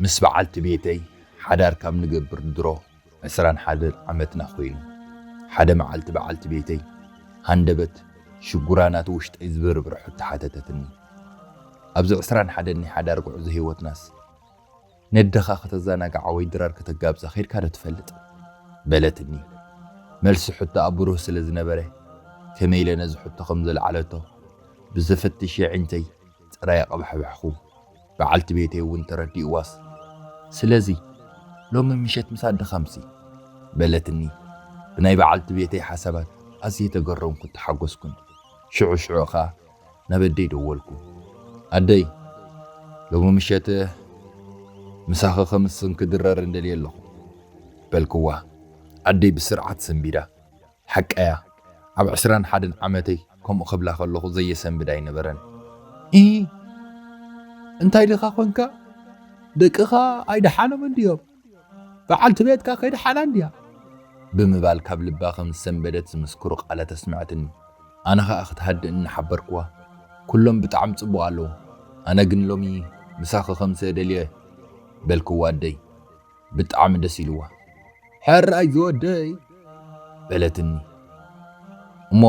ምስ በዓልቲ ቤተይ ሓዳር ካብ ንገብር ድሮ ዕስራን ሓደን ዓመትና ኮይኑ። ሓደ መዓልቲ በዓልቲ ቤተይ ሃንደበት ሽጉራ ናቲ ውሽጠይ ዝብርብር ሕቶ ሓተተትኒ። ኣብዚ ዕስራን ሓደን ናይ ሓዳር ጉዕዞ ህይወትናስ ነደኻ ከተዘናግዓ ወይ ድራር ከተጋብዛ ኸይድካ ዶ ትፈልጥ? በለትኒ። መልሲ ሕቶኣ ብሩህ ስለ ዝነበረ፣ ከመይ ኢለ ነዚ ሕቶ ከም ዘልዓለቶ ብዘፈትሽ የዒንተይ ጥራይ ኣቐባሕባሕኹ። በዓልቲ ቤተይ እውን ተረዲእዋስ፣ ስለዚ ሎሚ ምሸት ምስ ኣደኻ ምሲ፣ በለትኒ። ብናይ በዓልቲ ቤተይ ሓሳባት ኣዝየ ተገረምኩን ተሓጎስኩን። ሽዑ ሽዑ ኸኣ ናብ ኣደይ ደወልኩ። ኣደይ፣ ሎሚ ምሸት ምሳኺ ከምስን ክድረር እንደልየ ኣለኹ፣ በልክዋ። ኣደይ ብስርዓት ሰንቢዳ። ሓቀያ፣ ኣብ ዕስራን ሓደን ዓመተይ ከምኡ ክብላ ከለኹ ዘየሰንብድ ኣይነበረን። ኢ እንታይ ድኻ ኮንካ? ደቅኻ ኣይደሓኖም እንድዮም? በዓልቲ ቤትካ ከይደሓና እንድያ? ብምባል ካብ ልባ ከም ዝሰንበደት ዝምስክሩ ቃላት ኣስምዐትኒ። ኣነ ኸኣ ክትሃድእኒ እናሓበርክዋ፣ ኩሎም ብጣዕሚ ጽቡቕ ኣለዉ። ኣነ ግን ሎሚ ምሳኺ ከምሲ እደልየ፣ በልክዋ ኣደይ። ብጣዕሚ ደስ ኢልዋ። ሕራይ ዝወደይ፣ በለትኒ። እሞ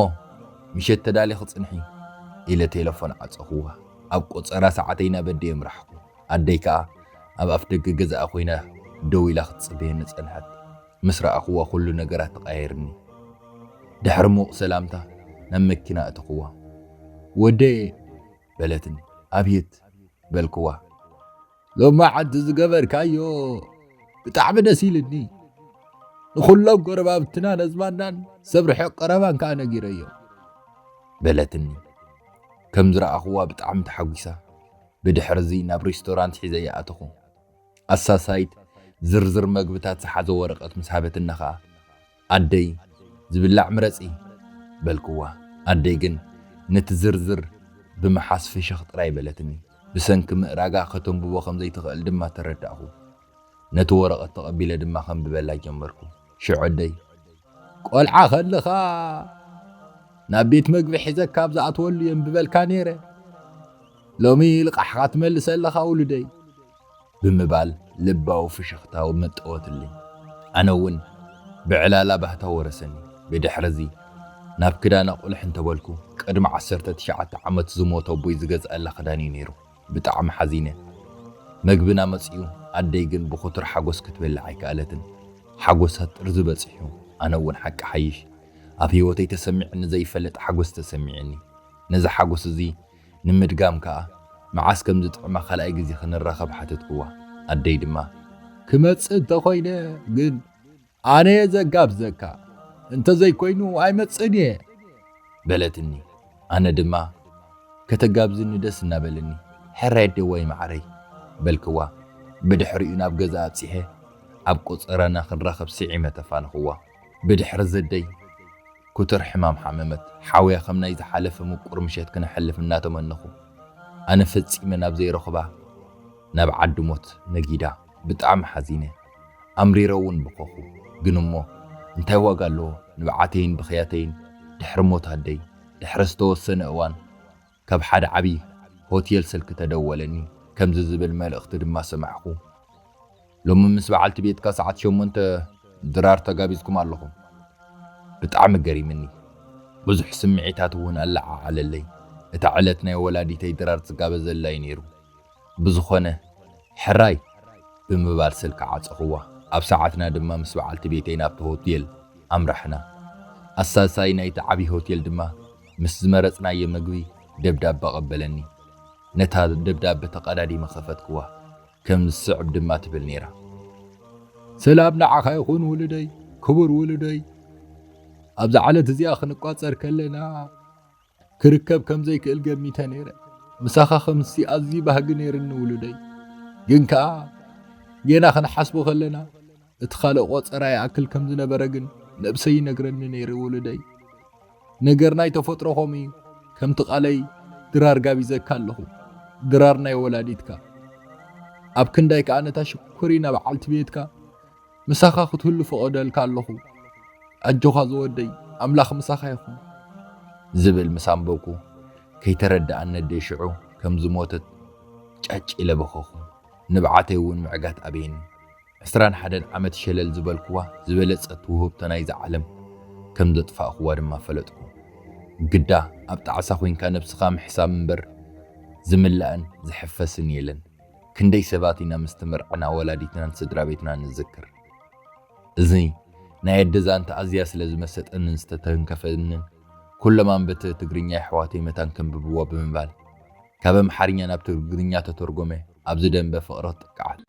ምሸት ተዳሊኺ ጽንሒ፣ ኢለ ቴለፎን ዓጸኹዋ። ኣብ ቆጸራ ሰዓተይ ናብ ኣደይ ኣምራሕኩ። ኣደይ ከኣ ኣብ ኣፍ ደገ ገዛኣ ኮይና ደው ኢላ ክትጽበየኒ ጸንሐት። ምስ ረኣኹዋ ኩሉ ነገራት ተቐያይርኒ። ድሕሪ ምዉቕ ሰላምታ ናብ መኪና ኣእተኹዋ። ወደየ፣ በለትኒ። ኣብየት፣ በልክዋ። ሎማዓንቲ ዝገበርካዮ ብጣዕሚ ደስ ኢልኒ። ንኹሎም ጎረባብትናን ኣዝማድናን ሰብ ርሑቕ ቀረባን ከኣ ነጊረዮም፣ በለትኒ። ከም ዝረኣኹዋ ብጣዕሚ ተሓጒሳ። ብድሕርዚ ናብ ሬስቶራንት ሒዘያ ኣተኹ። ኣሳሳይት ዝርዝር መግብታት ዝሓዘ ወረቐት ምስ ሃበትና ኸኣ፣ ኣደይ፣ ዝብላዕ ምረጺ፣ በልክዋ። ኣደይ ግን ነቲ ዝርዝር ብምሓዝ ፍሽኽ ጥራይ በለትኒ። ብሰንኪ ምእራጋ ከተንብቦ ከም ዘይትኽእል ድማ ተረዳእኹ። ነቲ ወረቐት ተቐቢለ ድማ ከንብበላ ጀመርኩ። ሽዑ ኣደይ፣ ቆልዓ ከለኻ ናብ ቤት መግቢ ሒዘካ ኣብ ዝኣትወሉ የንብበልካ ነይረ። ሎሚ ልቓሕኻ ትመልስ ኣለኻ ውሉደይ፣ ብምባል ልባዊ ፍሽኽታ መጠወትለይ። ኣነ እውን ብዕላላ ባህታ ወረሰኒ። ብድሕርዚ ናብ ክዳና ቁልሕ እንተበልኩ፣ ቅድሚ ዓሰርተ ትሽዓተ ዓመት ዝሞተ ኣቦይ ዝገዝኣላ ክዳን እዩ ነይሩ። ብጣዕሚ ሓዚነ። መግብና መጺኡ፣ ኣደይ ግን ብኽቱር ሓጎስ ክትበልዕ ኣይከኣለትን። ሓጎሳ ጥርዚ በጺሑ፣ ኣነ እውን ሓቂ ሓይሽ ኣብ ህይወተይ ተሰሚዕኒ ዘይፈልጥ ሓጎስ ተሰሚዕኒ። ነዚ ሓጎስ እዚ ንምድጋም ከኣ፣ መዓስ ከም ዝጥዕማ ካልኣይ ግዜ ክንራኸብ ሓተትክዋ። ኣደይ ድማ፣ ክመጽእ እንተኾይነ ግን ኣነ እየ ዘጋብዘካ፣ እንተዘይኮይኑ ኣይመጽእን እየ፣ በለትኒ። ኣነ ድማ፣ ከተጋብዝኒ ደስ እናበለኒ፣ ሕራይ ኣደዋይ መዓረይ፣ በልክዋ። ብድሕሪኡ ናብ ገዛ ኣብጺሐ፣ ኣብ ቆጸራና ክንራኸብ ስዒመ ተፋነኽዋ። ብድሕሪ ዘደይ ክቱር ሕማም ሓመመት። ሓውያ ከም ናይ ዝሓለፈ ምቁር ምሸት ክነሕልፍ እናተመነኹ፣ ኣነ ፈጺመ ናብ ዘይረኽባ ናብ ዓዲ ሞት ነጊዳ። ብጣዕሚ ሓዚነ። ኣምሪረ እውን በኸኹ። ግን እሞ እንታይ ዋጋ ኣለዎ? ንብዓተይን ብኽያተይን ድሕሪ ሞት ኣደይ፣ ድሕሪ ዝተወሰነ እዋን ካብ ሓደ ዓቢ ሆቴል ስልኪ ተደወለኒ። ከምዚ ዝብል መልእኽቲ ድማ ሰማዕኩ። ሎሚ ምስ በዓልቲ ቤትካ ሰዓት ሸሞንተ ድራር ተጋቢዝኩም ኣለኹም። ብጣዕሚ ገሪምኒ። ብዙሕ ስምዒታት እውን ኣለዓዓለለይ። እታ ዕለት ናይ ወላዲተይ ድራር ዝጋበዘላ እዩ ነይሩ። ብዝኾነ፣ ሕራይ ብምባል ስልኪ ዓጸኹዋ። ኣብ ሰዓትና ድማ ምስ በዓልቲ ቤተይ ናብቲ ሆቴል ኣምራሕና። ኣሳሳይ ናይቲ ዓቢ ሆቴል ድማ ምስ ዝመረጽናዮ መግቢ ደብዳበ ኣቐበለኒ። ነታ ደብዳበ ተቐዳዲመ ከፈትክዋ። ከም ዝስዕብ ድማ ትብል ነይራ። ሰላም ንዓኻ ይኹን ውሉደይ፣ ክቡር ውሉደይ። ኣብዛ ዕለት እዚኣ ክንቋጸር ከለና ክርከብ ከም ዘይክእል ገሚተ ነይረ። ምሳኻ ከምሲ ኣዝዩ ባህጊ ነይርኒ ውሉደይ። ግን ከኣ ጌና ክንሓስቦ ከለና እቲ ካልእ ቆጸራ ይኣክል ከም ዝነበረ ግን ነብሰይ ይነግረኒ ነይሩ ውሉደይ። ነገር ናይ ተፈጥሮ ከምኡ እዩ። ከምቲ ቃለይ ድራር ጋቢዘካ ኣለኹ። ድራር ናይ ወላዲትካ። ኣብ ክንዳይ ከኣ ነታ ሽኩሪና በዓልቲ ቤትካ ምሳኻ ክትህሉ ፈቐደልካ ኣለኹ። ኣጆኻ ዝወደይ፣ ኣምላኽ ምሳኻ ይኹን። ዝብል ምስ ኣንበብኩ፣ ከይተረድኣኒ ኣደይ ሽዑ ከም ዝሞተት ጫጭ ኢለ በኸኹ። ንብዓተይ እውን ምዕጋት ኣበየኒ። ዕስራን ሓደን ዓመት ሸለል ዝበልክዋ ዝበለጸት ውህብቶ ናይዛ ዓለም ከም ዘጥፋእክዋ ድማ ፈለጥኩ። ግዳ ኣብ ጣዕሳ ኮይንካ ነብስኻ ምሕሳብ እምበር ዝምላእን ዝሕፈስን የለን። ክንደይ ሰባት ኢና ምስ ተመርዕና ወላዲትናን ስድራ ቤትናን ንዝክር። እዚ ናይ ኣደ ዛንታ ኣዝያ ስለ ዝመሰጠንን ዝተተንከፈንን ኩሎም ኣንበተ ትግርኛ የሕዋተይ መታን ከንብብዎ ብምባል ካብ ኣምሓርኛ ናብ ትግርኛ ተተርጎመ ኣብዚ ደንበ ፍቕሪ ትጥቃዓል።